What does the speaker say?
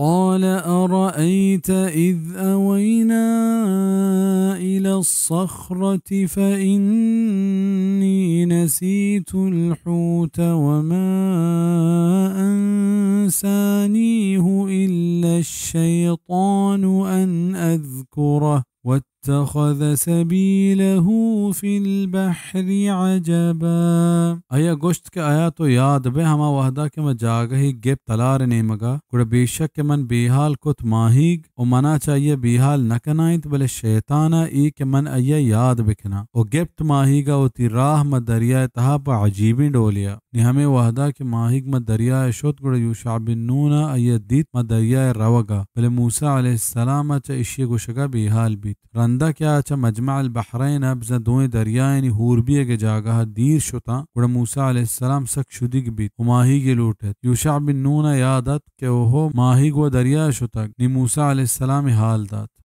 قال أرأيت إذ أوينا إلى الصخرة فإني نسيت الحوت وما أنسانيه إلا الشيطان أن أذكره واتخذ سبيله في البحر عجبا۔ آیا گوشت کہ آیا تو یاد بہ ہما وہدا کہ ما جاگہے گپت تلار نیمگا، گڑا بے شک کہ من بے حال کت ماہیگ و منا چہ آئیا بے حال نہ کنائینت، بلے شیطانا اے کہ من آئیا یاد بکناں و گپت ماہیگا وتی راہ ما دریائے تہا پہ عجیبیں ڈولیا۔ نی ہمے وہدا کہ ماہیگ ما دریائے شت، گڑا یوشع بن نونا آئیا دیت ما دریائے روگا، بلے موسیٰ علیہ السلاما چہ اشی گوشگا بے حال بیت۔ رندا کہ آ چہ مجمع البحرین ء بزاں دوئیں دریایانی ہور بیگ ء جاگہ ء دیر شتاں، گڑا موسیٰ علیہ السلام سک شدیگ بیت و ماہیگے لوٹ ایت۔ یوشع بن نون ء یاد ات کہ اوہو ماہیگ و دریا ء شتگ، نی موسیٰ علیہ السلام ء حال دات۔